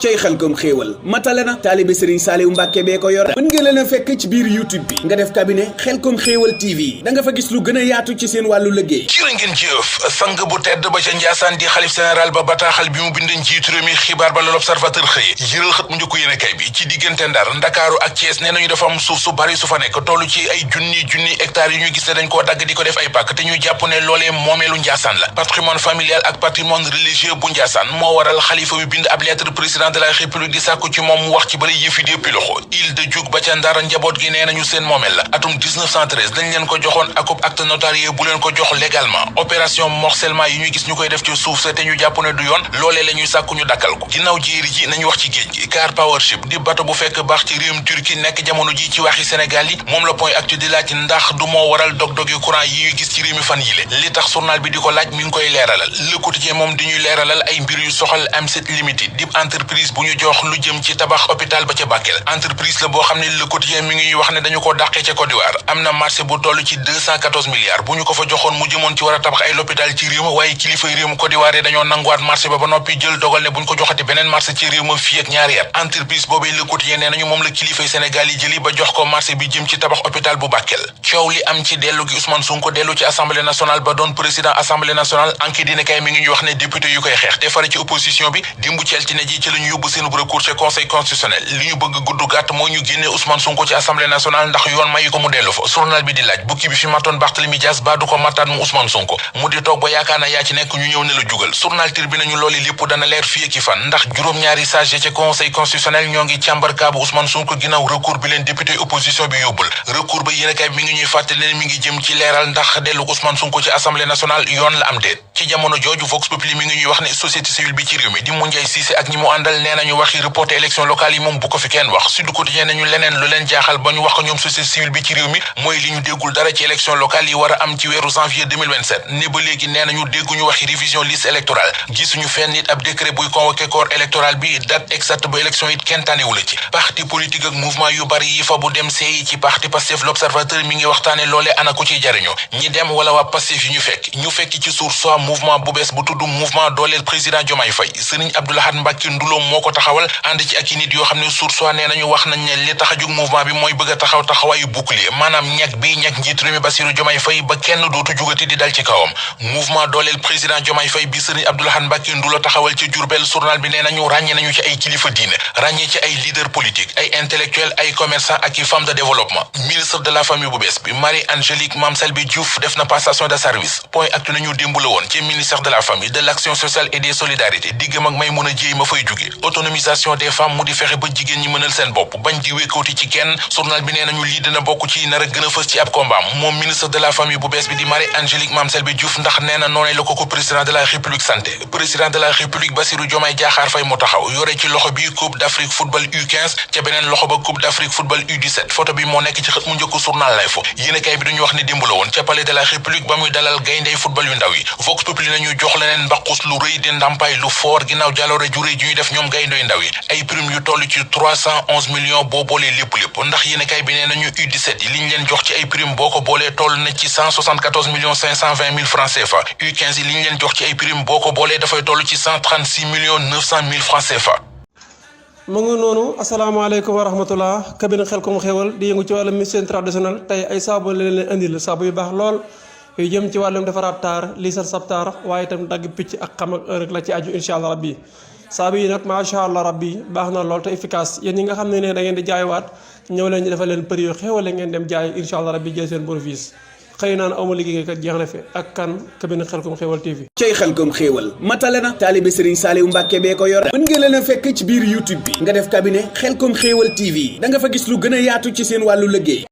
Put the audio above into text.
cey Xelcom xéewal matale na taalibe Serigne Saliou Mbàkke bee ko yor mën ngeen leen a fekk ci biir YouTube bi nga def cabinet Xelcom xéewal TV da nga fa gis lu gën a yaatu ci seen wàllu liggéey. jërë ngeen jëf sang bu tedd ba ca Njaasaan di xalif général ba bataaxal bi mu bind njiitu réew mi xibaar ba l'Observateur xëye yëral xët mu njëkk yéenekaay bi ci diggante Ndar Ndakaaru ak Thiès nee nañu dafa am suuf su bari su fa nekk toll ci ay junni hectares yu ñu gis ne dañ koo dagg di ko def ay pàkk te ñu jàpp ne loolee moomeelu Njaasaan la patrimoine familial ak patrimoine religieux bu Njaasaan moo waral xalifa bi bind ab lettre président de la République di sàkku ci moom mu wax ci bari yëfi di ëppi loxo il de Diouk ba ca Ndar njaboot gi nee nañu seen moomeel la atum 1913 dañ leen ko joxoon akub acte notarié bu leen ko jox légalement opération morcellement yi ñu gis ñu koy def ci suuf sa te ñu jàpp ne du yoon loolee la ñuy sàkku ñu dakkal ko ginnaaw jéeri ji nañu wax ci géej gi car powership di bato bu fekk baax ci réewum Turquie nekk jamono ji ci waxi Sénégal yi moom la point actu di laaj ndax du moo waral dog-dogi courant yi ñuy gis ci réew mi fan yile li tax journal bi di ko laaj mi ngi koy leeralal Le Quotidien moom di ñuy leeralal ay mbir yu soxal Amset Limited di entreprise bu ñu jox lu jëm ci tabax hôpital ba ca Bakel entreprise la boo xam ne Le Quotidien mi ngi wax ne dañu ko dàqee ca Côte d'Ivoire am na marché bu toll ci 214 milliards bu ñu ko fa joxoon mu jëmoon ci war a tabax ay l'hôpital ci réew ma waaye kilifay réew ma Côte d'Ivoire dañoo nanguwaat marché ba noppi jël dogal ne bu ñu ko joxati beneen marché ci réew ma fii ak ñaari at entreprise boobee Le Quotidien nee nañu moom la kilifay Sénégal yi jëli ba jox ko marché bi jëm ci tabax hôpital bu Bakel coow li am ci dellu gi Ousmane Sonko dellu ci assemblée nationale ba doon président assemblée nationale enquête dina kay mi ngi ñu wax ne député yu koy xeex te fare ci opposition bi dimbu ci altine ji ci la ñu yóbbu seen recours ci conseil constitutionnel li ñu bëgg gudd gàtt mooy ñu génne Ousmane Sonko ci assemblée nationale ndax yoon mayu ko mu dellu fa journal bi di laaj bukki bi fi matoon Barthélémy Dias ba du ko mattaat mu Ousmane Sonko mu di toog ba yaakaar na yaa ci nekk ñu ñëw ne la jugal journal tir bi nañu loolu lépp dana leer fii ak fan ndax juróom-ñaari sage ci conseil constitutionnel ñoo ngi càmbar kaa bu Ousmane Sonko ginnaaw recours bi leen député opposition bi yóbbul recours ba yéen a kay mi ngi ñuy fàttali ne mi ngi jëm ci leeral ndax dellu Ousmane Sonko ci assemblée nationale yoon la am déet ci jamono jooju Vox Populi mi ngi ñuy wax ne société civile bi ci réew mi di Moundiaye Cissé ak ñi mu àndal nee nañu waxi reporter élection locale yi moom bu ko fi kenn wax Sud Quotidien nañu leneen lu leen jaaxal ba ñu wax ko ñoom société civile bi ci réew mi mooy li ñu déggul dara ci élection locale yi war a am ci weeru janvier 2027 ne ba léegi nee nañu dégguñu waxi révision liste électorale gisuñu fenn nit ab décret buy convoqué corps électoral bi date exacte ba élection it kenn tànnewu la ci parti politique ak mouvement yu bari yi fa bu dem seeyi ci parti Pastef l'Observateur mi ngi waxtaane loolee ana ko ciy jariñu ñi dem wala waa Pastef yi ñu fekk ci source soit mouvement bu bees bu tudd mouvement dooleel président Diomaye Faye Serigne Abdou Lahad Mbacké Nduloom moo ko taxawal ànd ci ak i nit yoo xam ne source soit nee nañu wax nañ ne li tax a jóg mouvement bi mooy bëgg a taxaw taxawaayu bouclier maanaam ñag bi ñag njiitu réew mi Bassirou Diomaye Faye ba kenn dootu jugati di dal ci kawam mouvement dooleel président Diomaye Faye bi Serigne Abdou Lahad Mbacké Ndulo taxawal ci Diourbel journal bi nee nañu ràññee nañu ci ay kilifa diine ràññee ci ay leader politique ay intellectuel ay commerçant ak i femme de développement ministre de la famille bu bees bi Marie-Angélique Mame Selbé Diouf def na passation de service point actu nañu démb la woon ci ministère de la famille de l'action sociale et des solidarités diggam ak Maïmouna Dièye ma fay jóge autonomisation des femmes mu di fexe ba jigéen ñi mënal seen bopp bañ di wékkooti ci kenn journal bi nee nañu lii dina bokk ci nar a gën a fës ci ab combat moom ministre de la famille bu bees bi di Marie-Angélique Mame Selbé Diouf ndax nee na noonee la ko président de la république santé président de la république Bassirou Diomaye Diakhar Faye mu taxaw yore ci loxo bi coupe d'Afrique football U15 ca beneen loxo ba coupe d'Afrique football U17 photo bi moo nekk ci xët mu njëkk journal lay fo yéenekaay bi dañu wax ne démb la woon ca palais de la république ba muy dalal gayndey football yu ndaw yi Vox Populi nañu jox leneen mbaqus lu rëy di ndàmpaay lu fort ginnaaw jàlloore ju rëy ju ñu def ñoom gayndoy ndaw yi ay prime yu toll ci 311 millions boo boolee lépp ndax yéenekaay bi nee nañu U17 yi li ñu leen jox ci ay prime boo ko boolee toll na ci 174 millions 520 mille francs CFA U15 yi li ñu leen jox ci ay prime boo ko boolee dafay toll ci 136 millions 900 mille francs CFA. mu ngi noonu asalaamaaleykum wa rahmatullah cabinet Xelcom xéewal di yëngu ci wàllum médecine traditionnelle tey ay saabu la leen indil saabu yu baax lool yu jëm ci wàllum defaraat taar liisal sab taar waaye itam dagg picc ak xam ak rek la ci aju incha allah rabbi saabu yi nag macha allah rabbi baax na lool te efficace yéen ñi nga xam ne da ngeen di jaaywaat ñëw leen ñu defal leen prix yu xéewale ngeen dem jaay incha allah rabbi jël seen bénéfice xëy naan awma liggéeykat jeex na fi ak kan cabinet Xelcom xéewal TV cey Xelcom xéewal matale na taalibe Serigne Saliou Mbàkke bee ko yor mën ngeen leen a fekk ci biir YouTube bi nga def cabinet Xelcom xéewal TV da nga fa gis lu gën a yaatu ci seen wàllu liggéey